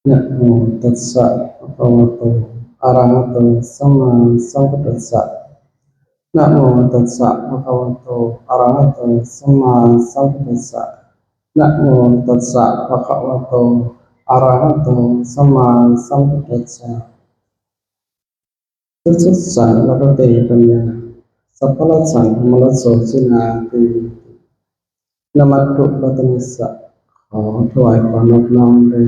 ນະໂມຕັດສະ ພະຄະວະໂຕ ອະລະຫະໂຕ ສຳມາສຳພຸດທັດສະ ນະໂມຕັດສະ ພະຄະວະໂຕ ອະລະຫະໂຕ ສຳມາສຳພຸດທັດສະ ນະໂມຕັດສະ ພະຄະວະໂຕ ອະລະຫະໂຕ ສຳມາສຳພຸດທັດສະ Sususaṃ labhate paññā, sabbarasaṃ dhammarasūpajjhāti. Namatthu ratanattassa, ຂໍຖວາຍຄວາມນອບນ້ອມແດ່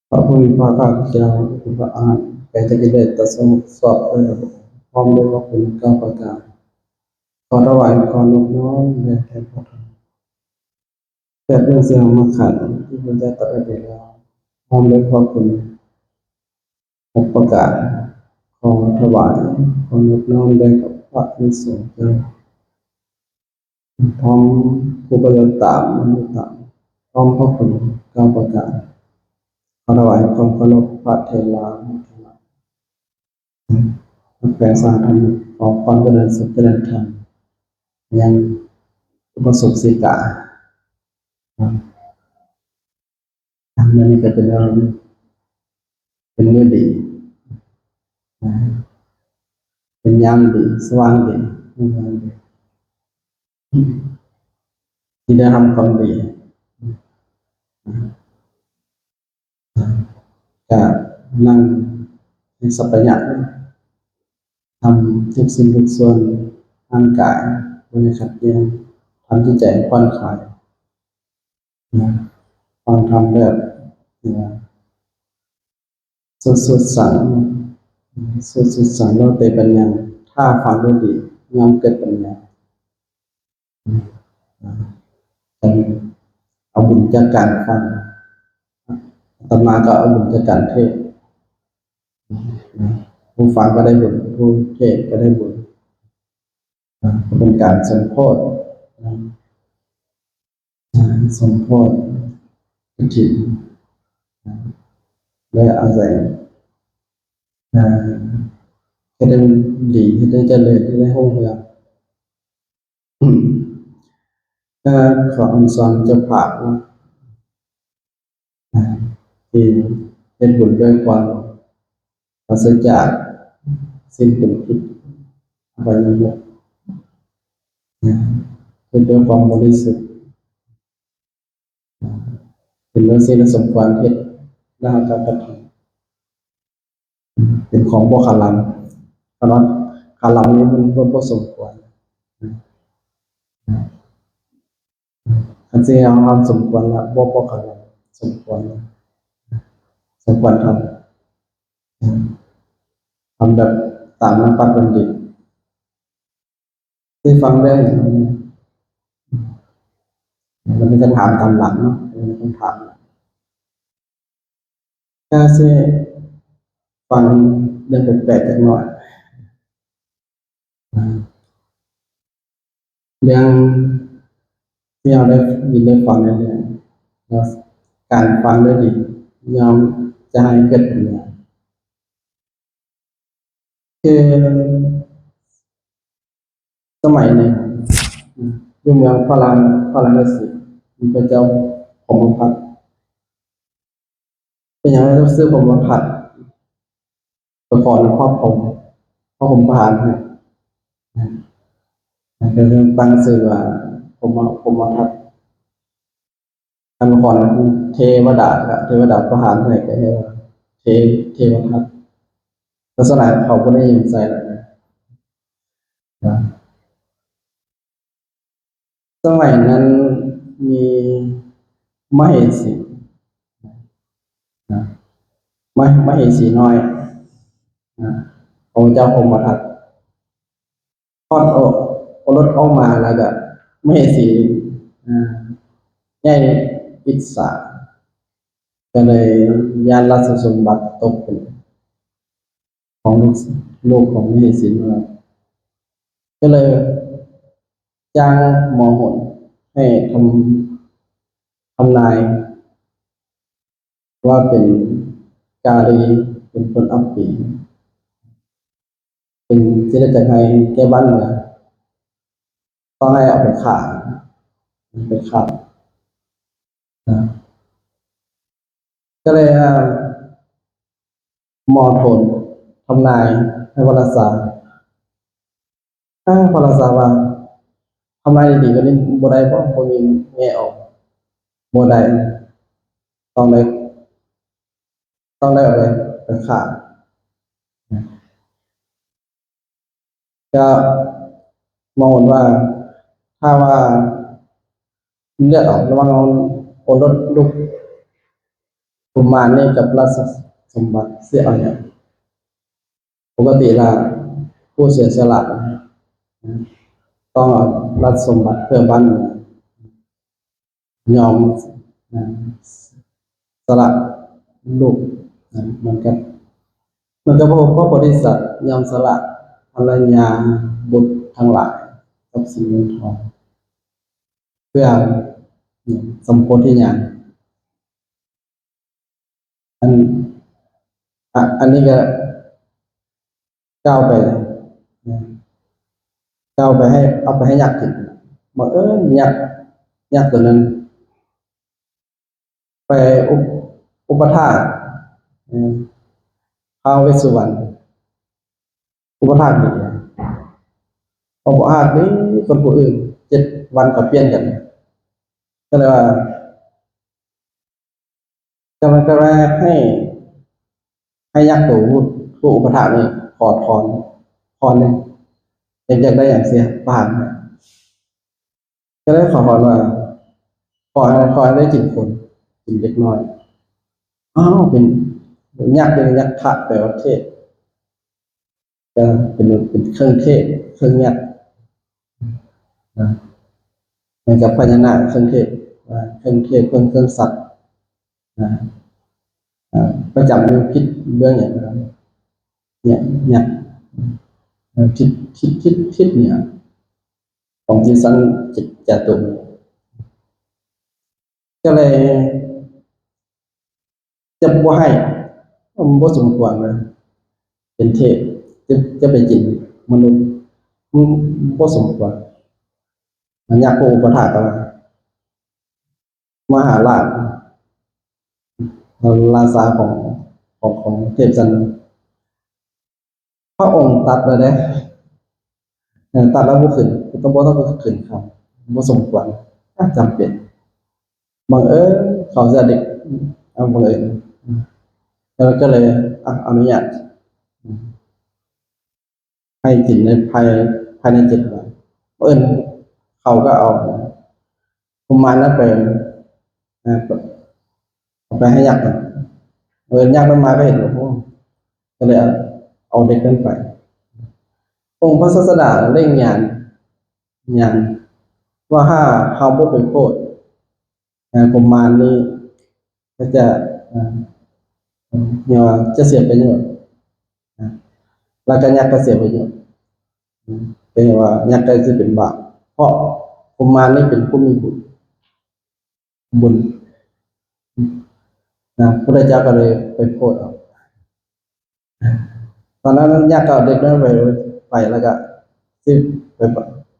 ພະຜູ້ມີພະພາກເຈົ້າ ຜູ້ເປັນພະອະຫັນ ໄກຈາກກິເລດທັງສອງ ຊອບດ້ວຍລະບົບ ພ້ອມດ້ວຍພະຄຸນເກົ້າປະການ. ຂໍຖວາຍຄວາມນອບນ້ອມແດ່ແທ້ພະທຳ ແປດເລື່ອງສະຫະມາຂັນ ທີ່ພະເຈົ້າຕັດໄວ້ແຕ່ແລ້ວ ພ້ອມດ້ວຍພະຄຸນຫົກປະການ. ຂໍຖວາຍຄວາມນອບນ້ອມແດ່ພະອານິສົງເຈົ້າ ພ້ອມຜູ້ປະຕິບັດຕາມ ບັນລຸຕາມ ພ້ອມພະຄຸນເກົ້າປະການ. ຂໍຖວາຍຄວາມເຄົາລົບພະເຖລານຸເຖລະ ແຂວງສາທຳ ຂໍຄວາມຈະເລີນສຸກຈະເລີນທຳ ຍັງອຸບາສົກສີກາ. ມື້ນີ້ກໍເປັນ ເປັນມື້ດີ ເປັນຍາມດີ ສະຫວ່າງດີ ຍາມດີ ທີ່ໄດ້ທຳຄວາມດີ. ກະນັ່ງໃຫ້ສັບປະຍະ ທຳທຸກສິ່ງທຸກສ່ວນຮ່າງກາຍ ບໍ່ໃຫ້ຂັດແຍ່ງ ທຳຈິດໃຈໃຫ້ຜ່ອນຄາຍ. ຟັງທຳແບບ Sususaṃ, sususaṃ labhate paññā, ຖ້າຟັງດ້ວຍດີ ຍ່ອມເກີດປັນຍາ. ເອົາບຸນຈາກການຟັງ ອາດຕະມາກໍເອົາບຸນຈາກການເທດ ຜູ້ຟັງກໍໄດ້ບຸນ ຜູ້ເທດກໍໄດ້ບຸນ ເປັນການສົມໂພດ ສົມໂພດກະຖິນ ແລະ ອາໄສ ເຮັດໃຫ້ດີ ເຮັດໃຫ້ຈະເລີນ ເຮັດໃຫ້ຮຸ່ງເຮືອງ. ກໍຂໍອຳນວຍເຈົ້າພາບເນາະ ທີ່ເຮັດບຸນດ້ວຍຄວາມປາສະຈາກສິ່ງເປັນພິດ ອະບາຍມຸກ ເຮັດດ້ວຍຄວາມບໍລິສຸດ ເປັນເລື່ອງທີ່ເຮົາສົມຄວນເຮັດ ແລະ ເຮົາກໍກະທຳ ເປັນຂອງບໍ່ຄະລຳ ຄະລຳ ຄະລຳນີ້ມັນບໍ່ ບໍ່ສົມຄວນ. ຄັນຊິເຮົາທຳສົມຄວນລະ ບໍ່ ບໍ່ຄະລຳ ສົມຄວນ ສົມຄວນທຳ ທຳແບບຕາມນຳປັດບັນດິດ. ທີ່ຟັງໄດ້ ມັນມີຄຳຖາມຕາມຫຼັງເນາະ ມີຄຳຖາມ ກະຊິຟັງເລື່ອງແປກໆຈັກໜ້ອຍ ເລື່ອງທີ່ເຮົາໄດ້ຍິນໄດ້ຟັງນັ້ນແຫຼະ ວ່າການຟັງໄດ້ດີຍ່ອມຈະໃຫ້ເກີດປັນຍາ. ຄືສະໄໝໜຶ່ງ ຢູ່ເມືອງພາລາ ພາລານະສີ ມີພະເຈົ້າພົມມະພັດ. ເປັນຫຍັງເຈົ້າຊື່ພົມມະພັດ? ໄປຂໍນຳພະພົມ ພະພົມປະທານໃຫ້ ກໍເລີຍຕັ້ງຊື່ວ່າພົມມະ ພົມມະທັດ. ຄັນຂໍນຳເທວະດາ ກໍເທວະດາປະທານໃຫ້ ກໍເອີ້ນວ່າເທ ເທວະທັດ. ແຕ່ສ່ວນຫຼາຍເຂົາບໍ່ນິຍົມໃຊ້ແລ້ວນະ. ສະໄໝນັ້ນມີມະເຫສີ ນະ ມະ ມະເຫສີນ້ອຍ ນະ ຂອງເຈົ້າພົມມະທັດ ຄອດໂອ ໂອລົດອອກມາແລ້ວກະ ມະເຫສີ ອາ ໃຫຍ່ອິດສາ ກໍເລີຍຢ້ານລາຊະສົມບັດຕົກເປັນ ຂອງລູກ ລູກຂອງມະເຫສີນ້ອຍ ກໍເລີຍຈ້າງໝໍໂຫນໃຫ້ທຳ ທຳນາຍວ່າເປັນກາລີ ເປັນຄົນອັບປີ ເປັນຈິດໃຈໃຫ້ແກ່ບ້ານເມືອງ ຕ້ອງໃຫ້ເອົາໄປຂ້າ ໄປຂ້າ ນະ. ກໍເລີຍ ອ່າ ໝໍໂທນທຳນາຍໃຫ້ພະລາຊາ. ອ່າ ພະລາຊາວ່າ ທຳນາຍດີກວ່ານີ້ບໍ່ໄດ້ບໍ? ບໍ່ມີແງ່ອອກ? ບໍ່ໄດ້. ຕ້ອງໄດ້ ຕ້ອງໄດ້ເອົາໄປ ໄປຂ້າ. ກະມອງເຫັນວ່າ ຖ້າວ່າເລືອກເອົາລະຫວ່າງໂອລົດລູກກຸມານນີ້ກັບລາຊະສົມບັດ ຊິເອົາຫຍັງ? ປົກກະຕິລະ ຜູ້ເສຍສະຫຼະຕ້ອງເອົາລາຊະສົມບັດເພື່ອບ້ານເມືອງ. ຍອມ ອາ ສະຫຼະລູກ ອາ ມັນກໍ ມັນກໍບໍ່ ພະໂພທິສັດຍອມສະຫຼະພັນລະຍາ ບຸດທັງຫຼາຍ ຊັບສິນເງິນທອງ ເພື່ອ ອາ ສຳໂພທິຍານ. ອັນ ອາ ອັນນີ້ກໍກ່າວໄປ ກ່າວໄປໃຫ້ ເອົາໄປໃຫ້ຍັກກິນ. ບັງເອີນຍັກ ຍັກຕົວນັ້ນໄປອຸ ອຸປະຖາກ ເອີ ທ້າວເວດສຸວັນ ອຸປະຖາກດີ ເພາະບໍ່ອາດມີຄົນຜູ້ອື່ນ ເຈັດວັນກໍປ່ຽນກັນ ກໍເລີຍວ່າ ກໍເລີຍ ກໍເລີຍໃຫ້ ໃຫ້ຍັກໂຕຜູ້ ຜູ້ອຸປະຖາກນີ້ຂໍພອນ ພອນໜຶ່ງ ຢາກ ຢາກໄດ້ຫຍັງເສຍ ປະຫານໃຫ້. ກໍເລີຍຂໍພອນວ່າ ຂໍໃຫ້ ຂໍໃຫ້ໄດ້ກິນຄົນ ກິນເດັກນ້ອຍ. ອ້າວ ເປັນ ຍັກເປັນ ຍັກຂະ ແປວ່າເທບ ກໍເປັນ ເປັນເຄື່ອງເທບ ເຄື່ອງຍັກນະ ເໝືອນກັບພະຍານາກເຄື່ອງເທບ ເຄື່ອງເທບ ເຄື່ອງ ເຄື່ອງສັກນະ ອາ ປະຈຳຢູ່ທິດເບື້ອງຫຍັງນະ ເນຍ ຍັກ ເອີ ທິດ ທິດ ທິດ ທິດເໜືອຂອງຈິງສັງຈາຕຸ ກໍເລີຍຈະບໍ່ໃຫ້ ມັນບໍ່ສົມຄວນເລີຍ ເປັນເທບ ຈະ ຈະໄປກິນມະນຸດ ມັນບໍ່ສົມຄວນ. ຍັກຜູ້ອຸປະຖາກກໍວ່າ ມະຫາລາດ ລາຊາຂອງ ຂອງ ຂອງເທບຊັ້ນ ພະອົງຕັດແລ້ວເດ້ ເອີ ຕັດແລ້ວບໍ່ຂຶ້ນ ບໍ່ຕ້ອງຂຶ້ນຄຳ ບໍ່ສົມຄວນ ອາ ຈຳເປັນ ບັງເອີນເຂົາຈະເດັກ ອາ ບັງເອີນ ແລ້ວກໍເລີຍ ອາ ອະນຸຍາດໃຫ້ກິນໃນພາຍ ພາຍໃນເຈັດວັນ ບັງເອີນເຂົາກໍເອົາກຸມານນັ້ນໄປ ເອີ ເອົາໄປໃຫ້ຍັກ ເອີ ຍັກນັ້ນມາກໍເຫັນ ໂອ້ ກໍເລີຍເອົາເດັກນັ້ນໄປ. ອົງພະສາສະດາເລັ່ງຍານ ຍານວ່າ ຖ້າເຮົາບໍ່ໄປໂພດ ເອີ ກຸມານນີ້ກໍຈະ ເອີ ເອີ້ນວ່າຈະເສຍປະໂຫຍດ ແລ້ວກໍຍັກກໍເສຍປະໂຫຍດ ເອີ້ນວ່າຍັກກໍຊິເປັນບາບ ເພາະກຸມານນີ້ເປັນຜູ້ມີບຸນ ບຸນນະ ພະພຸດທະເຈົ້າກໍເລີຍໄປໂພດເອົາ. ຕອນນັ້ນຍັກກໍເອົາເດັກນ້ອຍໄປ ໄປແລ້ວກໍຊິໄປ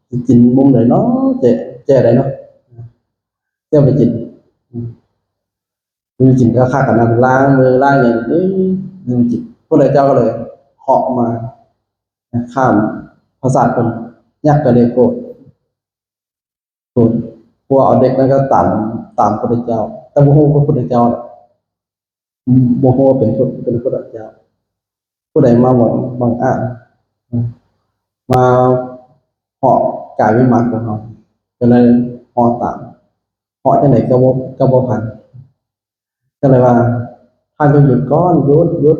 ຊິກິນມຸມໃດເນາະ ແຈ ແຈໃດເນາະ ຈະໄປກິນ ໄປກິນກໍຄັກອັນນັ້ນ ລ້າງມືລ້າງຫຍັງ ເອີ ໄປກິນ. ພະພຸດທະເຈົ້າກໍເລີຍເຫາະມາຂ້າມປາສາດເພິ່ນ ຍັກກໍເລີຍໂກດ ໂກດ ພວກເອົາເດັກນັ້ນກໍຕາມ ຕາມພະພຸດທະເຈົ້າ ແຕ່ບໍ່ຮູ້ວ່າພະພຸດທະເຈົ້າ ບໍ່ຮູ້ວ່າເປັນ ເປັນພຸດທະເຈົ້າ ຜູ້ໃດມາບັງ ບັງອາດມາເຫາະກາຍວິມານຂອງເຮົາ ກໍເລີຍເຫາະຕາມ ເຫາະຈັ່ງໃດກໍບໍ່ ກໍບໍ່ທັນ ກໍເລີຍວ່າ ທ່ານຈົ່ງຢຸດກ່ອນ ຢຸດ ຢຸດ.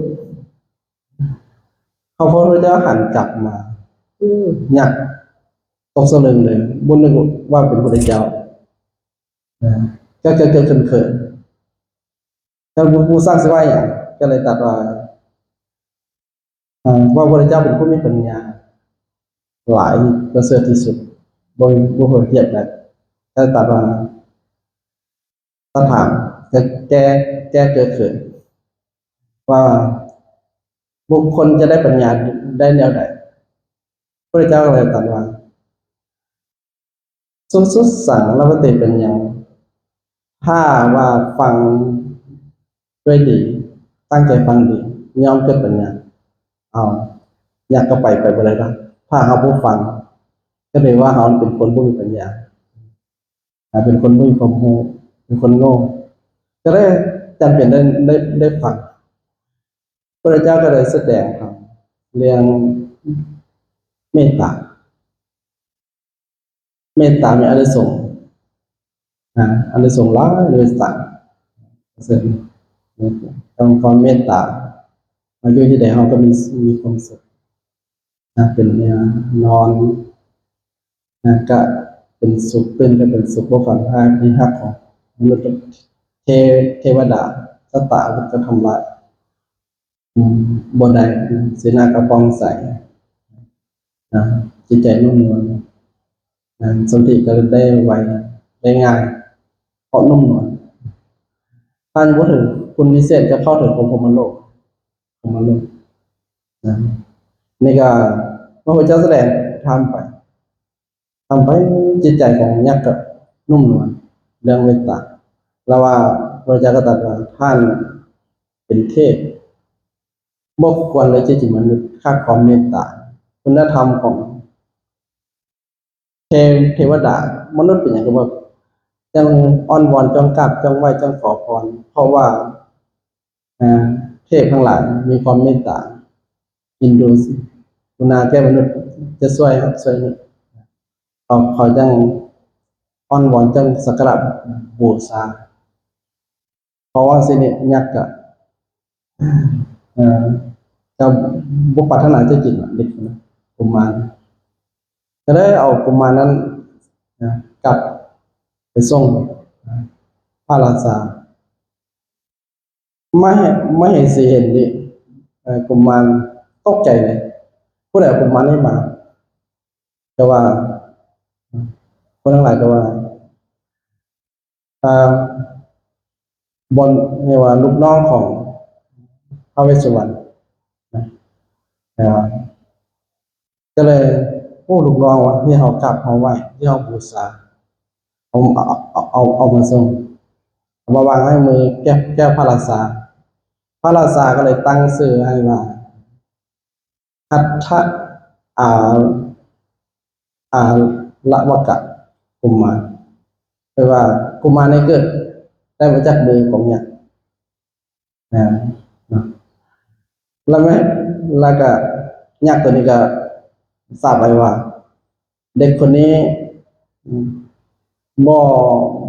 ເຮົາ ພະພຸດທະເຈົ້າຫັນກັບມາ ອື ຍັກຕົກສະລຶງເລີຍ ບໍ່ນຶກວ່າເປັນພຸດທະເຈົ້າ ເກີດ ເກີດ ເກີດເຂີນໆ ແລ້ວຜູ້ ຜູ້ສ້າງຊິວ່າຫຍັງ ກໍເລີຍຕັດວ່າ ເອີ ວ່າພະພຸດທະເຈົ້າເປັນຜູ້ມີປັນຍາຫຼາຍ ປະເສີດທີ່ສຸດ ບໍ່ມີຜູ້ທຽບໄດ້ ກໍເລີຍຕັດວ່າ ຕັດຖາມ ແກ້ ແກ້ ແກ້ເກີດເຂີນວ່າ ບຸກຄົນຈະໄດ້ປັນຍາໄດ້ແນວໃດ? ພະພຸດທະເຈົ້າກໍເລີຍຕັດວ່າ ສຸ ສຸ ສັງ ລະວະເຕ ປັນຍັງ ຖ້າວ່າຟັງ ດ້ວຍດີ, ຕັ້ງໃຈຟັງດີ, ຍອມເກີດປັນຍາ. ເອົາ, ຢາກກໍໄປ, ໄປບໍ່ໄດ້ດອກ. ຖ້າເຮົາບໍ່ຟັງ, ກໍເລີຍວ່າເຮົາເປັນຄົນບໍ່ມີປັນຍາ, ເປັນຄົນບໍ່ມີຄວາມຮູ້, ເປັນຄົນໂງ່, ກໍເລີຍຈຳເປັນໄດ້, ໄດ້, ໄດ້ຟັງ. ພະເຈົ້າກໍໄດ້ສະແດງທຳເລື່ອງເມດຕາ. ເມດຕາມີອານິສົງ, ອາ, ອານິສົງຫຼາຍເມດຕາ. ເຊັ່ນ, ຄວາມເມດຕາ, ມາຢູ່ທີ່ໃດເຮົາກໍມີ, ມີຄວາມສຸກ, ນະ, ເປັນ, ນອນ, ນະ, ກະເປັນສຸກ, ຕື່ນກໍເປັນສຸກ, ບໍ່ຝັນຮ້າຍ, ມີຮັກຂອງມະນຸດ, ເທ, ເທວະດາ, ສັດຕະກໍທຳລາຍ ອືມ, ບໍ່ໄດ້, ສີໜ້າກໍຜ່ອງໃສ, ນະ, ຈິດໃຈນຸ້ມນວນ, ນະ, ສະມາທິກໍໄດ້ໄວ, ໄດ້ງ່າຍ, ເພາະນຸ້ມນວນ. ຖ້າຍັງບໍ່ເຖິງຄຸນວິເສດ, ຈະເຂົ້າເຖິງຂອງພົມມະໂລກ, ພົມມະໂລກ, ນະ. ນີ້ກໍພະພຸດທະເຈົ້າສະແດງທຳໄປ. ທຳໄປ, ຈິດໃຈຂອງຍັກກໍນຸ້ມນວນເລື່ອງເມດຕາ. ລາວວ່າ, ພະເຈົ້າກໍຕັດວ່າ, ທ່ານເປັນເທບ, ບໍ່ຄວນເລີຍທີ່ຈະມະນຸດຂາດຄວາມເມດຕາ. ຄຸນນະທຳຂອງເທ, ເທວະດາ, ມະນຸດເປັນຫຍັງກໍແບບຈັ່ງອ້ອນວອນ, ຈ້ອງກາບ, ຈ້ອງໄຫວ້, ຈ້ອງຂໍພອນ, ເພາະວ່າ ອາ, ເທບທັງຫຼາຍມີຄວາມເມດຕາ, ເອັນດູ, ກະລຸນາແກ່ມະນຸດ, ຈະຊ່ວຍຮັບຊ່ວຍ, ເຂົາ, ເຂົາຈັ່ງອ້ອນວອນ, ຈັ່ງສັກກາລະບູຊາ. ເພາະວ່າຊິນີ້ຍັກກະ, ເອີ, ກະບໍ່ປາດຖະໜາຈະກິນເດັກນະ, ກຸມານ, ກະເລີຍເອົາກຸມານນັ້ນ, ນະ, ກັບໄປສົ່ງ, ນະ, ພະລາຊາ. ມະເຫ, ມະເຫສີເຫັນນີ້, ເອີ, ກຸມານຕົກໃຈເລີຍ, ຜູ້ໃດເອົາກຸມານນີ້ມາ? ແຕ່ວ່າຄົນທັງຫຼາຍກໍວ່າ, ອາ, ບ່ອນ, ເອີ້ນວ່າລູກນ້ອງຂອງທ້າວເວດສຸວັນນະ, ກໍເລີຍ, ໂອ້, ລູກນ້ອງວ່າ ທີ່ເຮົາກາບເຮົາໄຫວ້, ທີ່ເຮົາບູຊາ, ເອົາ, ເອົາ, ເອົາ, ເອົາມາສົ່ງ, ເອົາມາວາງໃຫ້ມືແກ່, ແກ່ພະລາຊາ. ພະລາຊາກໍເລີຍຕັ້ງຊື່ໃຫ້ວ່າ ຮັດທະອາ, ອາລະວະກະກຸມານ, ແປວ່າກຸມານນີ້ເກີດໄດ້ມາຈາກມືຂອງຍັກ. ອາ, ແລ້ວແມ່, ແລ້ວກະຍັກໂຕນີ້ກະສາບໄວ້ວ່າ ເດັກຄົນນີ້, ອາ, ບໍ່,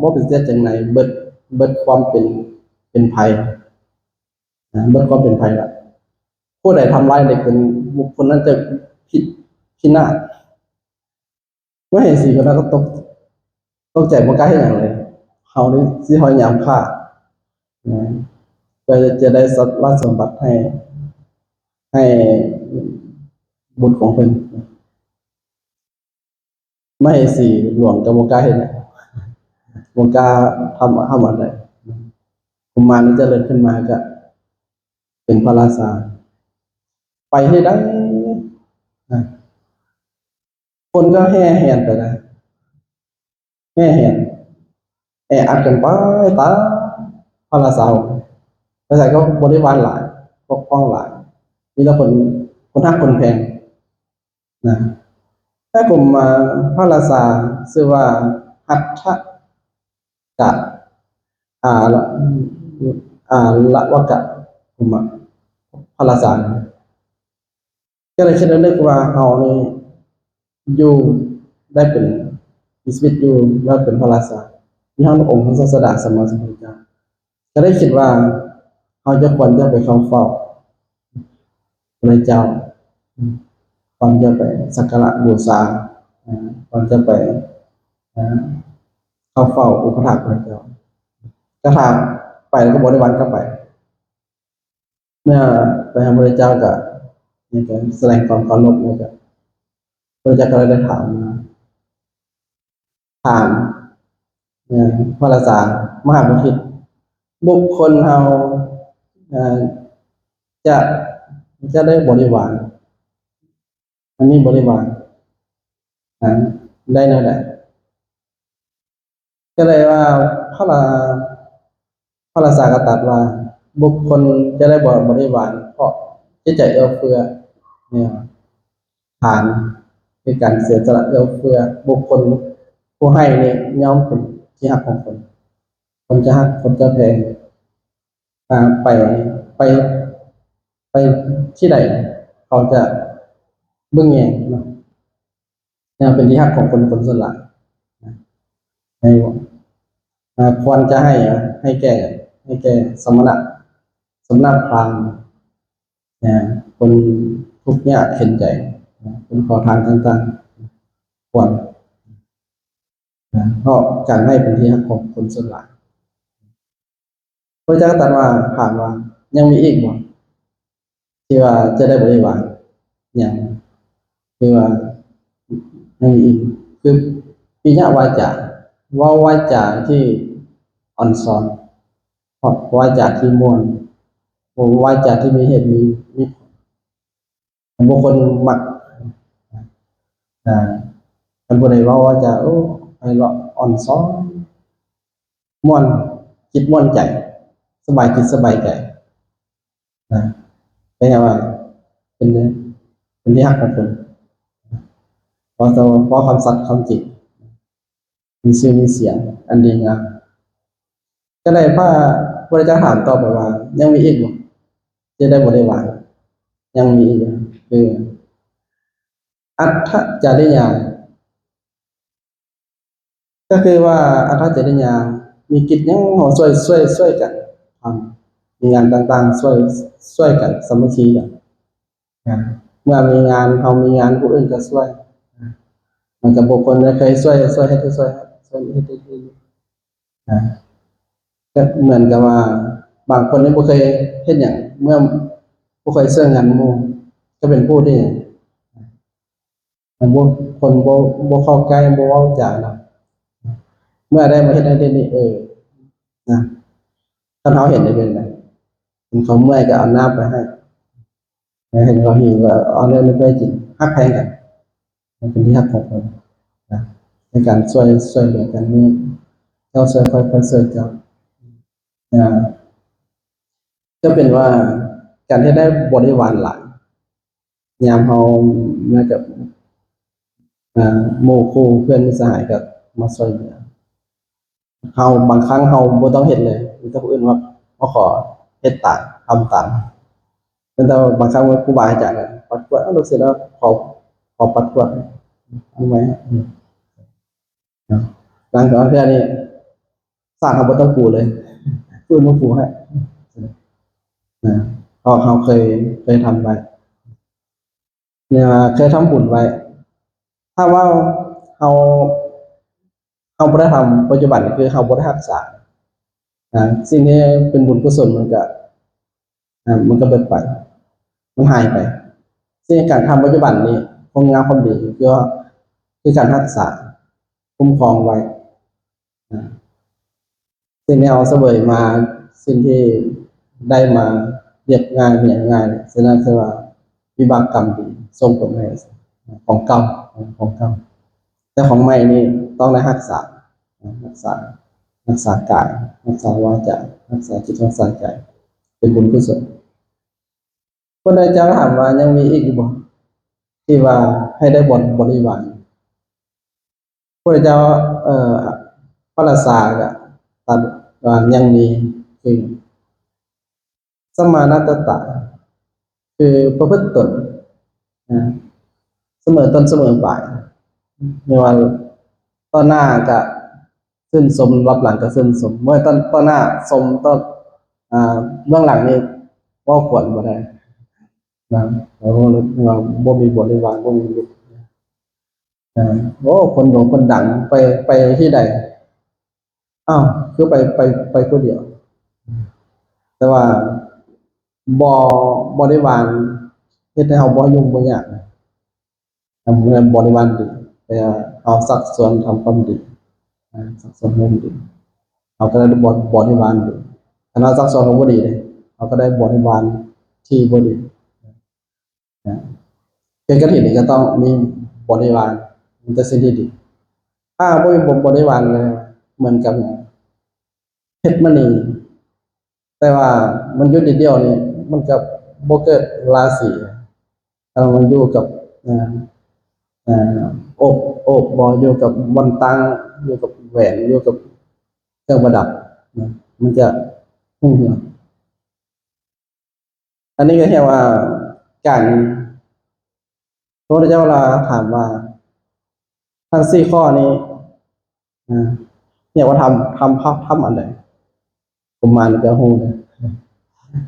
ບໍ່ເປັນເສດຈັ່ງໃດ, ເບິດ, ເບິດຄວາມເປັນ, ເປັນໄພ, ນະ, ເບິດຄວາມເປັນໄພລະ. ຜູ້ໃດທຳຮ້າຍເດັກຄົນນີ້, ບຸກຄົນນັ້ນຈະພິ, ພິນາດ. ມະເຫສີຄົນນັ້ນກໍຕົກ, ຕົກໃຈ, ບໍ່ກ້າເຮັດຫຍັງເລີຍ. ເຮົານີ້ຊິພະຍາຍາມຂ້າ, ນະ, ເພື່ອຈະໄດ້ຊັບລາດສົມບັດໃຫ້, ໃຫ້ບຸດຂອງເພິ່ນ. ມະເຫສີຫຼວງກໍບໍ່ກ້າເຮັດຫຍັງ, ບໍ່ກ້າທຳ, ທຳອັນໃດ. ກຸມານນີ້ຈະເລີນຂຶ້ນມາກໍເປັນພະລາຊາ, ໄປທີ່ໃດ, ນະ, ຄົນກໍແຫ່ແຫນໄປນະ, ແຫ່ແຫນ, ແອອັດກັນໄປຕາມພະລາຊາ. ພະລາຊາກໍບໍລິວານຫຼາຍ, ປົກປ້ອງຫຼາຍ, ມີແຕ່ຄົນ, ຄົນຮັກຄົນແພງ. ນະ, ແຕ່ກຸມານພະລາຊາຊື່ວ່າ ຮັດທະກະອາລະ, ອາລະວະກະ ກຸມານພະລາຊາ. ກໍເລີຍຄິດລະນຶກວ່າເຮົານີ້ຢູ່ໄດ້ເປັນ, ມີຊີວິດຢູ່ແລ້ວເປັນພະລາຊາ, ມີຮອດອົງພະສາສະດາສຳມາສຳພຸດທະເຈົ້າ. ກໍໄດ້ຄິດວ່າເຮົາຈະຄວນຈະໄປເຂົ້າເຝົ້າພະເຈົ້າ, ຄວນຈະໄປສັກກາລະບູຊາ, ຄວນຈະໄປເຂົ້າເຝົ້າອຸປະຖາກພະເຈົ້າ. ກະຖ້າໄປແລ້ວກໍບໍລິວານກໍໄປ. ເມື່ອໄປຫາພະເຈົ້າກໍ, ນີ້ກໍສະແດງຄວາມເຄົາລົບ, ແລ້ວກໍພະເຈົ້າກໍໄດ້ຖາມມາ, ຖາມ, ເອີ, ພະລາຊາມະຫາບົພິດ, ບຸກຄົນເຮົາ, ເອີ, ຈະ, ຈະໄດ້ບໍລິວານ, ອັນມີບໍລິວານ, ໄດ້ແນວໃດ? ກໍເລີຍວ່າພະລາ, ພະລາຊາກໍຕັດວ່າ ບຸກຄົນຈະໄດ້ບໍ ບໍລິວານ ເພາະຈິດໃຈເອື້ອເຟື້ອ ແມ່ນ ທານ ຄືການເສຍສະຫຼະເອື້ອເຟື້ອ. ບຸກຄົນຜູ້ໃຫ້ນີ້ຍ່ອມເປັນທີ່ຮັກຂອງຄົນ. ຄົນຈະຮັກ ຄົນຈະແພງ ອາ ໄປ ໄປ ໄປທີ່ໃດ ເຂົາຈະເບິ່ງແຍງເນາະ. ແນວເປັນທີ່ຮັກຂອງຄົນ ຄົນສ່ວນຫຼາຍນະ ໃຫ້ ອາ ຄວນຈະໃຫ້ ໃຫ້ແກ່ ໃຫ້ແກ່ສະມະນະ ສະມະນະພາມນະ ຄົນທຸກຍາກເຂັນໃຈນະ ຄົນຂໍທານຕ່າງໆ ຄວນນະ ເພາະການໃຫ້ເປັນທີ່ຮັກຂອງຄົນສ່ວນຫຼາຍ. ພະເຈົ້າກໍຕັດວ່າ ຖາມວ່າ ຍັງມີອີກບໍ່ ທີ່ວ່າຈະໄດ້ບໍລິວານ? ຍັງ ຄືວ່າຍັງມີອີກ ຄືປິຍະວາຈາ ເວົ້າວາຈາທີ່ອ່ອນຊອນ ວາຈາທີ່ມ່ວນ ວາຈາທີ່ມີເຫດມີ ມີຜົນ. ຄັນບຸກຄົນມັກ ອາ ຄັນຜູ້ໃດເວົ້າວ່າຈະ ໂອ້ ໄພເລາະ ອ່ອນຊອນ ມ່ວນຈິດມ່ວນໃຈ ສະບາຍຈິດສະບາຍໃຈນະ ເປັນຫຍັງວ່າ ເປັນ ເປັນທີ່ຮັກຂອງເພິ່ນ ເວົ້າ ເວົ້າຄຳສັດຄຳຈິງ ມີຊື່ມີສຽງອັນດີງາມ. ກໍໄດ້ພະພຸດທະເຈົ້າຖາມຕໍ່ໄປວ່າ ຍັງມີອີກບໍ່ ທີ່ໄດ້ບໍລິວານ? ຍັງມີອີກ ຄືອັດຖະຈະລິຍາ ກໍຄືວ່າອັດຖະຈະລິຍາ ມີກິດຫຍັງເຮົາຊ່ວຍ ຊ່ວຍ ຊ່ວຍກັນທຳ ມີງານຕ່າງໆ ຊ່ວຍ ຊ່ວຍກັນ ສາມັກຄີກັນ. ນະ ເມື່ອມີງານ ເຮົາມີງານ ຜູ້ອື່ນກໍຊ່ວຍນະ ມັນກໍບຸກຄົນເຄີຍຊ່ວຍ ຊ່ວຍເຮັດ ຊ່ວຍ ຊ່ວຍເຮັດ ເຮັດ ເຮັດ ເຮັດນະ ກໍເໝືອນກັບວ່າ ບາງຄົນນີ້ບໍ່ເຄີຍເຮັດຫຍັງ ເມື່ອບໍ່ເຄີຍຊ່ວຍງານໝູ່ ກໍເປັນຜູ້ທີ່ ມັນບໍ່ ຄົນບໍ່ ບໍ່ເຂົ້າໃກ້ ບໍ່ເວົ້າຈານຳ ເມື່ອໄດ້ມາເຮັດນັ້ນເຮັດນີ້ ເອີ ນະ ຄັນເຮົາເຫັນໄດ້ເປັນໃດ ເຫັນເຂົາເມື່ອຍກໍເອົານ້ຳໄປໃຫ້ ເຫັນເຂົາຫິວກໍເອົາແນວນັ້ນໄປກິນ ຮັກແພງກັນ ມັນເປັນທີ່ຮັກຂອງເພິ່ນນະ ໃນການຊ່ວຍ ຊ່ວຍເຫຼືອກັນນີ້ ເຈົ້າຊ່ວຍຂ້ອຍ ຂ້ອຍຊ່ວຍເຈົ້ານະ ກໍເປັນວ່າການເຮັດໃຫ້ບໍລິວານຫຼາຍ ຍາມເຮົາມາກັບ ອາ ໝູ່ຄູ່ເພື່ອນມິດສະຫາຍກໍມາຊ່ວຍເຫຼືອ ເຮົາ ບາງຄັ້ງເຮົາບໍ່ຕ້ອງເຮັດເລີຍ ມີແຕ່ຜູ້ອື່ນມາ ມາຂໍເຮັດຕາມ ທຳຕາມ ແຕ່ບາງຄັ້ງຄູບາອາຈານກໍປັດກວາດ ເອົາ ລູກສິດເອົາ ຂໍ ຂໍປັດກວາດ ເອົາໄວ້ ເນາະ ບາງເທື່ອນີ້ ສາກເຮົາບໍ່ຕ້ອງປູເລີຍ ຜູ້ອື່ນມາປູໃຫ້ນະ ເພາະເຮົາເຄີຍ ເຄີຍທຳໄວ້ ເລີຍວ່າເຄີຍທຳບຸນໄວ້ ຖ້າວ່າເຮົາ ເຮົາບໍ່ໄດ້ທຳປັດຈຸບັນ ຄືເຮົາບໍ່ໄດ້ຮັກສານະ ສິ່ງທີ່ເປັນບຸນກຸສົນມັນກະ ອາ ມັນກະເບິດໄປ ມັນຫາຍໄປ. ສິ່ງ ການທຳປັດຈຸບັນນີ້ ຄວາມງາມຄວາມດີ ຄືວ່າ ຄືການຮັກສາ ຄຸ້ມຄອງໄວ້ ນະ ສິ່ງທີ່ເຮົາສະເຫວີຍມາ ສິ່ງທີ່ໄດ້ມາ ລຽບງ່າຍ ຫຍັງງ່າຍ ສະນັ້ນຄືວ່າວິບາກກຳດີ ສົ່ງຜົນໃຫ້ ຂອງເກົ່າ ຂອງເກົ່າ ແຕ່ຂອງໃໝ່ນີ້ຕ້ອງໄດ້ຮັກສາ ນະ ຮັກສາ ຮັກສາກາຍ ຮັກສາວາຈາ ຮັກສາຈິດ ຮັກສາໃຈ ເປັນບຸນກຸສົນ. ພະພຸດທະເຈົ້າຖາມວ່າ ຍັງມີອີກຢູ່ບໍ່ ທີ່ວ່າໃຫ້ໄດ້ບໍ ບໍລິວານ? ພະພຸດທະເຈົ້າ ເອີ ພະລາຊາກະຕັດວ່າຍັງມີຄື ສະມານະຕະຕະ ຄືປະພຶດຕົນ ນະ ສະເໝີຕົ້ນສະເໝີປາຍ ແມ່ນວ່າຕໍ່ໜ້າກະຊື່ນຊົມ ລັບຫຼັງກະຊື່ນຊົມ ເມື່ອຕໍ່ ຕໍ່ໜ້າຊົມ ຕໍ່ ອາ ເບື້ອງຫຼັງນີ້ເວົ້າຂວັນບໍ່ໄດ້ ນະ ເວົ້າ ເວົ້າບໍ່ມີບໍລິວານ ບໍ່ມີມິດ ເອີ ໂອ້ ຄົນໂດ່ງຄົນດັງ ໄປ ໄປທີ່ໃດ ອ້າວ ຄືໄປ ໄປ ໄປຜູ້ດຽວ ແຕ່ວ່າບໍ ບໍລິວານເຮັດໃຫ້ເຮົາບໍ່ຫຍຸ້ງບໍ່ຍາກ ເມື່ອບໍລິວານດີ ແປວ່າເຮົາຊັກຊວນທຳຄວາມດີ ອາ ຊັກຊວນໃຫ້ມັນດີ ເຮົາກໍໄດ້ບໍ ບໍລິວານດີ ຄັນເຮົາຊັກຊວນບໍ່ດີເດ້ ເຮົາກໍໄດ້ບໍລິວານທີ່ບໍ່ດີ ນະ ເຮັດກະຖິນນີ້ກໍຕ້ອງມີບໍລິວານ ມີແຕ່ສິ່ງທີ່ດີ ຖ້າບໍ່ມີບໍ ບໍລິວານແລ້ວ ເໝືອນກັບຫຍັງ ເພັດມະນີ ແຕ່ວ່າມັນຢຸດນິດດຽວນີ້ ມັນກໍບໍ່ເກີດລາສີ. ຖ້າມັນຢູ່ກັບ ເອີ ເອີ ອົບ ອົບບໍ່ ຢູ່ກັບບ່ອນຕັ້ງ ຢູ່ກັບແຫວນ ຢູ່ກັບເຄື່ອງປະດັບນະ ມັນຈະຮຸ່ງເຮືອງ. ອັນນີ້ກໍຮຽກວ່າການ ພະພຸດທະເຈົ້າລາວຖາມວ່າ ທັງສີ່ຂໍ້ນີ້ ນະ ຮຽກວ່າທຳ ທຳ ທຳອັນໃດ? ກຸມານກໍຮູ້ເດ້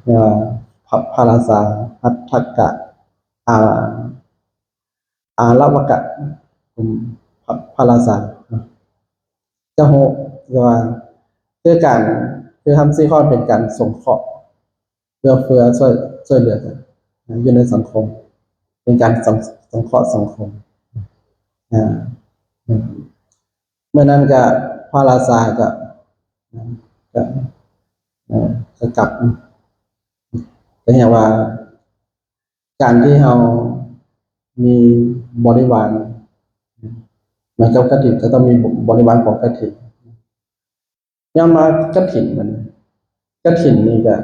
ເອີ ພະ ພະລາຊາ ຫັດຖະກະ ອາ ອາລະວະກະ ອືມ ພະ ພະລາຊາ ຈະຮູ້ວ່າ ຄືການ ຄືທຳສີ່ຂໍ້ເປັນການສົງເຄາະ ເອື້ອເຟື້ອຊ່ວຍ ຊ່ວຍເຫຼືອກັນ ນະ ຢູ່ໃນສັງຄົມ ເປັນການສັງ ສົງເຄາະສັງຄົມ ອາ ເມື່ອນັ້ນກະພະລາຊາກະ ກະ ເອີ ກະກັບ ກໍຮຽກວ່າ ການທີ່ເຮົາມີບໍລິວານ ເໝືອນກັບກະຖິນ ກໍຕ້ອງມີບໍລິວານຂອງກະຖິນ. ຍ້ອນວ່າກະຖິນມັນ ກະຖິນນີ້ກະ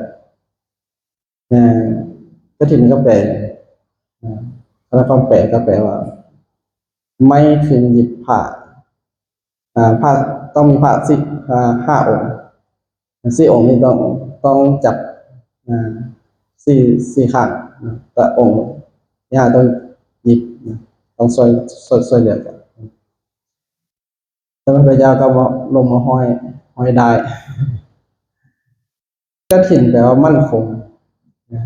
ເອີ ກະຖິນກໍແປ ເອີ ຄະນະຄວາມແປກໍແປວ່າ ໄມ້ຄືນຫຍິບຜ້າ ອາ ພະ ຕ້ອງມີພະສີ່ ອາ ຫ້າອົງ ສີ່ອົງນີ້ຕ້ອງ ຕ້ອງຈັບ ອາ ສີ່ ສີ່ຂ້າງນະ ແຕ່ອົງທີຫ້າຕ້ອງຫຍິບນະ ຕ້ອງຊ່ວຍ ຊ່ວຍ ຊ່ວຍເຫຼືອກັນ. ແຕ່ມັນໄປຍາວກັບວ່າລົມມາຫ້ອຍ ຫ້ອຍດ້າຍ. ກະຖິນແປວ່າໝັ້ນຄົງນະ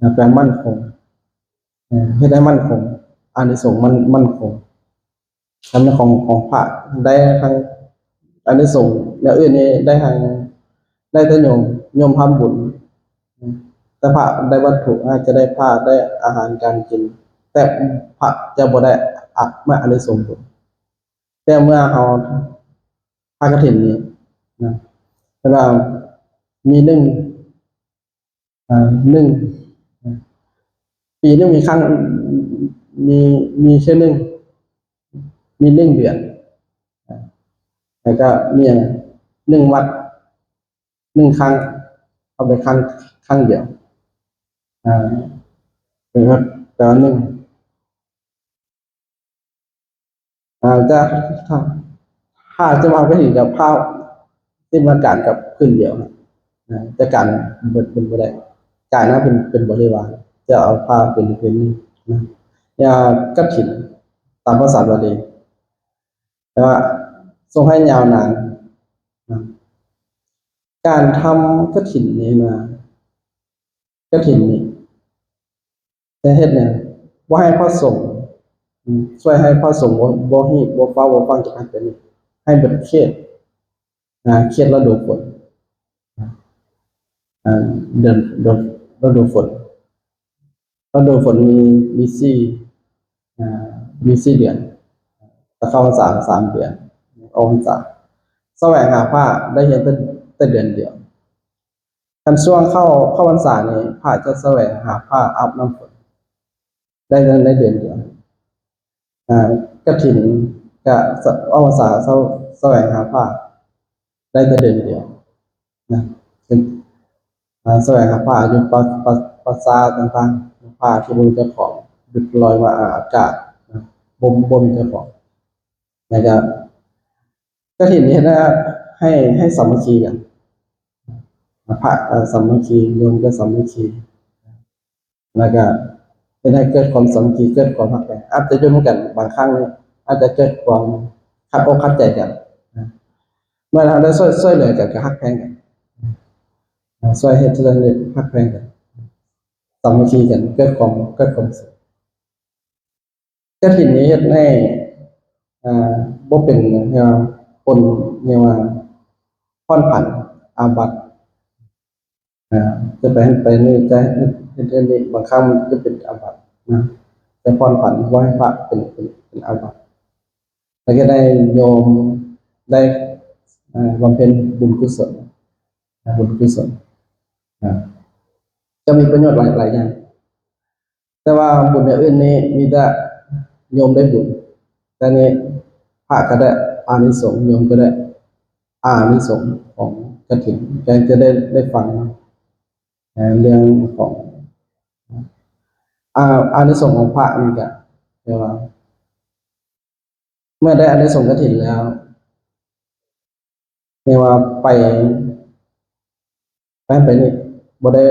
ນະ ແປວ່າໝັ້ນຄົງ ເອີ ເຮັດໃຫ້ໝັ້ນຄົງ ອານິສົງໝັ້ນ ໝັ້ນຄົງ. ທຳຂອງ ຂອງພະໄດ້ທັງອານິສົງແນວອື່ນນີ້ ໄດ້ທັງ ໄດ້ແຕ່ໂຍມ ໂຍມທຳບຸນ ແຕ່ພະໄດ້ວັດຖຸ ອາດຈະໄດ້ຜ້າ ໄດ້ອາຫານການກິນ ແຕ່ພະຈະບໍ່ໄດ້ອາ ມາອານິສົງບຸນ. ແຕ່ເມື່ອເຮົາ ຜ້າກະຖິນນີ້ນະ ເວລາມີໜຶ່ງ ອາ ໜຶ່ງ ປີໜຶ່ງມີຄັ້ງ ມີ ມີເທື່ອໜຶ່ງ ມີໜຶ່ງເດືອນ ແລ້ວກໍມີຫຍັງ ໜຶ່ງວັດ ໜຶ່ງຄັ້ງ ເອົາໄປຄັ້ງ ຄັ້ງດຽວ ອາ ແປວ່າໜຶ່ງ ອາ ຈະ ຖ້າຈະເວົ້າກໍເຫັນກັບພາວ ທີ່ມາການກັບຄືນດຽວນະ ຈະການເບິດເປັນບໍ່ໄດ້ ການນະເປັນ ເປັນບໍລິວານ ຈະເອົາພາວເປັນ ເປັນນະ ຍາກະຖິນ ຕາມພາສາບາລີ ແຕ່ວ່າສົ່ງໃຫ້ຍາວນານນະ. ການທຳກະຖິນນີ້ນະ ກະຖິນນີ້ຈະເຮັດຫຍັງ? ບໍ່ໃຫ້ພະສົງ ອາ ຊ່ວຍໃຫ້ພະສົງບໍ່ ບໍ່ຮີບ ບໍ່ຟ້າວ ບໍ່ຟັ່ງຈາກຫັ້ນຈາກນີ້ ໃຫ້ເບິດເຂດ ອາ ເຂດລະດູຝົນ ອາ ເດືອນ ລະດູຝົນ ລະດູຝົນມີ ມີສີ່ ອາ ມີສີ່ເດືອນ ແລະເຂົ້າພັນສາສາມເດືອນ ອອກພັນສາ ສະແຫວງຫາຜ້າໄດ້ຮຽນແຕ່ ແຕ່ເດືອນດຽວ. ຄັນຊ່ວງເຂົ້າ ເຂົ້າພັນສານີ້ ພະຈະສະແຫວງຫາຜ້າອາບນ້ຳຝົນໄດ້ ໄດ້ເດືອນດຽວ. ອາ ກະຖິນກະສະ ອອກພັນສາສະ ສະແຫວງຫາຜ້າໄດ້ແຕ່ເດືອນດຽວນະ ເປັນ ອາ ສະແຫວງຫາຜ້າຢູ່ປ່າ ປ່າ ປ່າຊ້າຕ່າງໆ ຜ້າທີ່ບໍ່ມີເຈົ້າຂອງ ຫຼຸດລອຍມາອາກາດນະ ບໍ່ ບໍ່ມີເຈົ້າຂອງ ແລ້ວກະ ກະຖິນນີ້ເຮັດໃຫ້ ໃຫ້ສາມັກຄີກັນ ພະ ເອີ ສາມັກຄີ ໂຍມກໍສາມັກຄີ ແລ້ວກະເຮັດໃຫ້ເກີດຄວາມສາມັກຄີ ເກີດຄວາມຮັກແພງ ອາດຈະຢູ່ນຳກັນບາງຄັ້ງນີ້ ອາດຈະເກີດຄວາມຂັດອົກຂັດໃຈກັນ ເມື່ອເຮົາໄດ້ຊ່ວຍ ຊ່ວຍເຫຼືອກັນກໍຮັກແພງກັນ ຊ່ວຍເຮັດ ຊ່ວຍເຮັດ ຮັກແພງກັນ ສາມັກຄີກັນ ເກີດຄວາມ ເກີດຄວາມສຸກ. ກະຖິນນີ້ເຮັດໃຫ້ ເອີ ບໍ່ເປັນ ເອີ ຜົນ ຮຽກວ່າຜ່ອນຜັນອາບັດ ເອີ ຈະໄປຫັ້ນໄປນີ້ ຈະເຮັດ ເຮັດອັນນີ້ ບາງຄັ້ງມັນຈະເປັນອາບັດນະ ຈະຜ່ອນຜັນ ບໍ່ໃຫ້ພະເປັນ ເປັນ ເປັນອາບັດ ແລ້ວກໍໄດ້ໂຍມໄດ້ ເອີ ບຳເພັນບຸນກຸສົນ ບຸນກຸສົນ ເອີ ຈະມີປະໂຫຍດຫຼາຍ ຫຼາຍຢ່າງ. ແຕ່ວ່າບຸນຢ່າງອື່ນນີ້ມີແຕ່ໂຍມໄດ້ບຸນ ແຕ່ນີ້ພະກໍໄດ້ອານິສົງ ໂຍມກໍໄດ້ອານິສົງຂອງກະຖິນ ແຕ່ຈະໄດ້ ໄດ້ຟັງ ເອີ ເລື່ອງຂອງ ອາ ອານິສົງຂອງພະນີ້ກະ ແປວ່າ ເມື່ອໄດ້ອານິສົງກະຖິນແລ້ວ ເອີ້ນວ່າໄປ ໄປຫັ້ນໄປນີ້ ບໍ່ໄດ້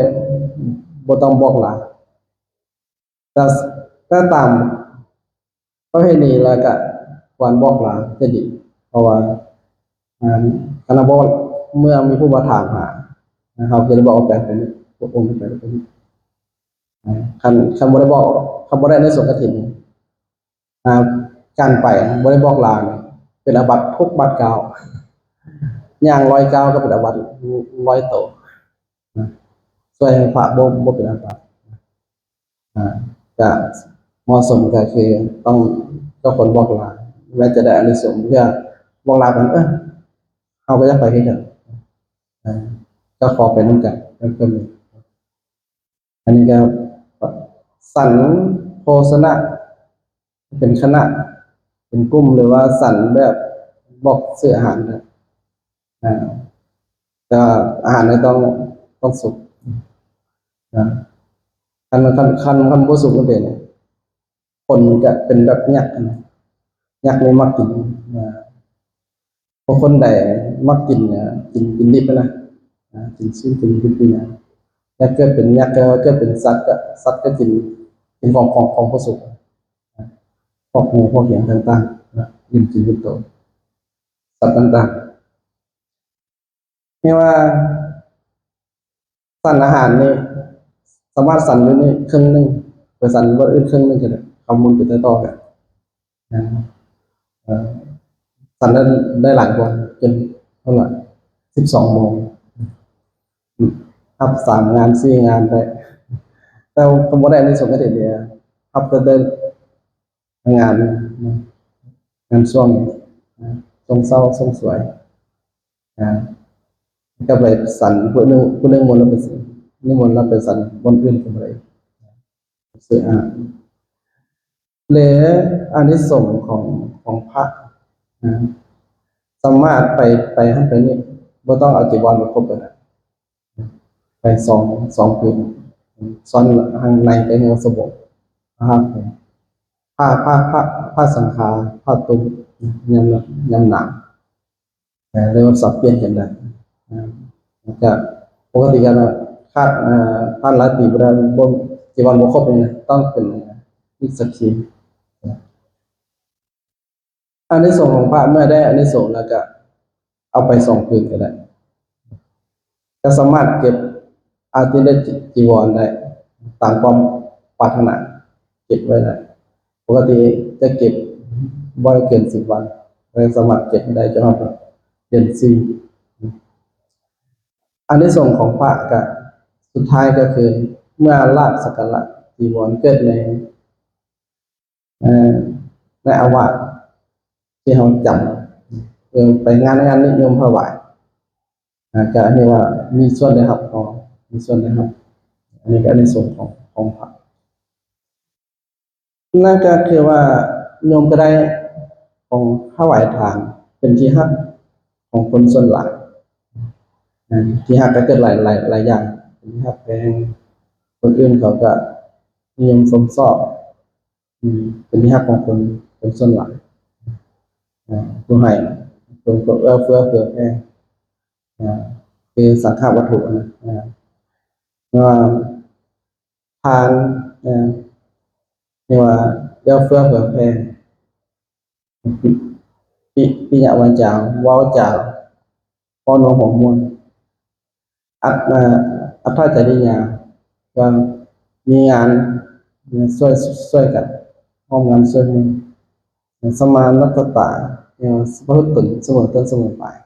ບໍ່ຕ້ອງບອກລາ. ແຕ່ ແຕ່ຕາມປະເພນີແລ້ວກະຄວນບອກລາຈະດີ ເພາະວ່າ ອັນ ຄັນເຮົາບອກ ເມື່ອມີຜູ້ມາຖາມຫາ ເຮົາຈະໄດ້ບອກວ່າໄປຫັ້ນໄປນີ້ ພວກອົງໄປຫັ້ນໄປນີ້. ຄັນ ຄັນບໍ່ໄດ້ບອກ ຄັນບໍ່ໄດ້ອານິສົງກະຖິນ ອ່າ ການໄປບໍ່ໄດ້ບອກລານີ້ ເປັນອາບັດທຸກບາດກ້າວ, ຍ່າງຮ້ອຍກ້າວກໍເປັນອາບັດຮ້ອຍໂຕນະ. ຊ່ວຍໃຫ້ພະບໍ່ ບໍ່ເປັນອາບັດ ອ່າ ກະເໝາະສົມກໍຄືຕ້ອງ ເຈົ້າຄວນບອກລາ ແມ້ຈະໄດ້ອານິສົງເພື່ອບອກລາກັນ ເອີ ເຮົາກໍຢາກໄປຄືກັນ ອ່າ ກໍຂໍໄປນຳກັນກັບເພິ່ນ. ອັນນີ້ກໍສັນໂພຊະນະ ເປັນຄະນະ ເປັນກຸ່ມ ຫຼືວ່າສັນແບບບອກຊື້ອາຫານນະ ອ່າ ແຕ່ວ່າອາຫານນີ້ຕ້ອງ ຕ້ອງສຸກນະ. ຄັນ ຄັນ ຄັນ ຄັນບໍ່ສຸກມັນເປັນ ຄົນຈະເປັນແບບຍັກນະ ຍັກນີ້ມັກກິນ ອ່າ ພວກຄົນໃດມັກກິນ ກິນ ກິນດິບນະ ກິນຊີ້ນ ກິນດິບນີ້ນະ ແຕ່ເກີດເປັນຍັກ ເກີດເປັນສັດ ກະສັດກະກິນ ກິນຂອງ ຂອງ ຂອງບໍ່ສຸກ ພວກໝູພວກຫຍັງຕ່າງໆ ກິນ ກິນເປັນໂຕ ສັດຕ່າງໆ. ເອີ້ນວ່າສັນອາຫານນີ້ ສາມາດສັນຢູ່ນີ້ເຄິ່ງໜຶ່ງ ໄປສັນບ່ອນອື່ນເຄິ່ງໜຶ່ງກໍໄດ້ ຄຳບຸນໄປຕໍ່ໆກັນ ເອີ ສັນໄດ້ ໄດ້ຫຼາຍບ່ອນ ຈົນເທົ່າໃດ ສິບສອງໂມງ ຮັບສາມງານ ສີ່ງານໄດ້ ແຕ່ບໍ່ໄດ້ອານິສົງກະຖິນເດ ຮັບແຕ່ ງານ ງານຊ່ວງ ຊ່ວງເຊົ້າ ຊ່ວງສວຍ ອ່າ ກໍໄປສັນ ຜູ້ໜຶ່ງ ຜູ້ໜຶ່ງນິມົນລາວໄປ ນິມົນລາວໄປສັນບ່ອນອື່ນກໍບໍ່ໄດ້ ເສຍອາຫານ. ແລະ ອານິສົງຂອງ ຂອງພະ ອ່າ ສາມາດໄປ ໄປຫັ້ນໄປນີ້ ບໍ່ຕ້ອງເອົາຈີວອນໄປຄົບກໍໄດ້. ໄປສອງ ສອງຄືນ ຊ້ອນທາງໃນໄປເຮືອສະບົງ ພະ ພະ ພະ ພະສັງຄາ ຜ້າຕຸ້ມ ຍາມ ຍາມໜາວ ເອີ ເລີຍວ່າສັບປ່ຽນກັນໄດ້ ເອີ ແລ້ວກະປົກກະຕິກະຂາດ ເອີ ຜ່ານຫຼາຍປີບໍ່ໄດ້ ບໍ່ ຈີວອນບໍ່ຄົບນີ້ນະ ຕ້ອງເປັນມິດສະຄີ. ອານິສົງຂອງພະ ເມື່ອໄດ້ອານິສົງແລ້ວກະເອົາໄປສອງຄືນກໍໄດ້ ກໍສາມາດເກັບອາຕິເລກຈີວອນໄດ້ຕາມຄວາມປາດຖະໜາ ເກັບໄວ້ໄດ້ ປົກກະຕິຈະເກັບບໍ່ໃຫ້ເກີນສິບວັນ ແລະ ສາມາດເກັບໄດ້ຈົນຮອດເດືອນສີ່. ອານິສົງຂອງພະກະສຸດທ້າຍກໍຄື ເມື່ອລາບສັກກາລະຈີວອນເກີດໃນ ເອີ ໃນອາວາດທີ່ເຮົາຈຳ ເອີ ໄປງານ ງານນິຍົມຖວາຍ ອ່າ ກະເອີ້ນວ່າມີສ່ວນໄດ້ຮັບ ມີສ່ວນໄດ້ຮັບ ອັນນີ້ກະອານິສົງຂອງ ຂອງພະ ນັ້ນກະຄືວ່າໂຍມກະໄດ້ຂອງຖວາຍທານ ເປັນທີ່ຮັກຂອງຄົນສ່ວນຫຼາຍ ທີ່ຮັກກະເກີດຫຼາຍ ຫຼາຍ ຫຼາຍຢ່າງ ເປັນທີ່ຮັກແພງ ຄົນອື່ນເຂົາກະນິຍົມຊົມຊອບ ອືມ ເປັນທີ່ຮັກຂອງຄົນ ຄົນສ່ວນຫຼາຍ ອາ ຜູ້ໃຫ້ ຄົນກໍເອື້ອເຟື້ອເຜື່ອແຜ່ ອາ ເປັນສັງຄະວັດຖຸນະ ອາ ວ່າທານ ອາ ເອີ້ນວ່າເອື້ອເຟື້ອເຜື່ອແຜ່ ປິ ປິ ປິຍະວາຈາ ເວົ້າຈາ ປ້ອນວ່າຫົວມ່ວນ ອັດ ເອີ ອັດຖະຈະລິຍາ ກໍມີງານ ເອີ ຊ່ວຍ ຊ່ວຍກັນ ຮ່ວມງານຊ່ວຍມື ສະມານາດຕະຕາ ເອີ ປະພຶດຕົນສະເໝີຕົ້ນສະເໝີປາຍ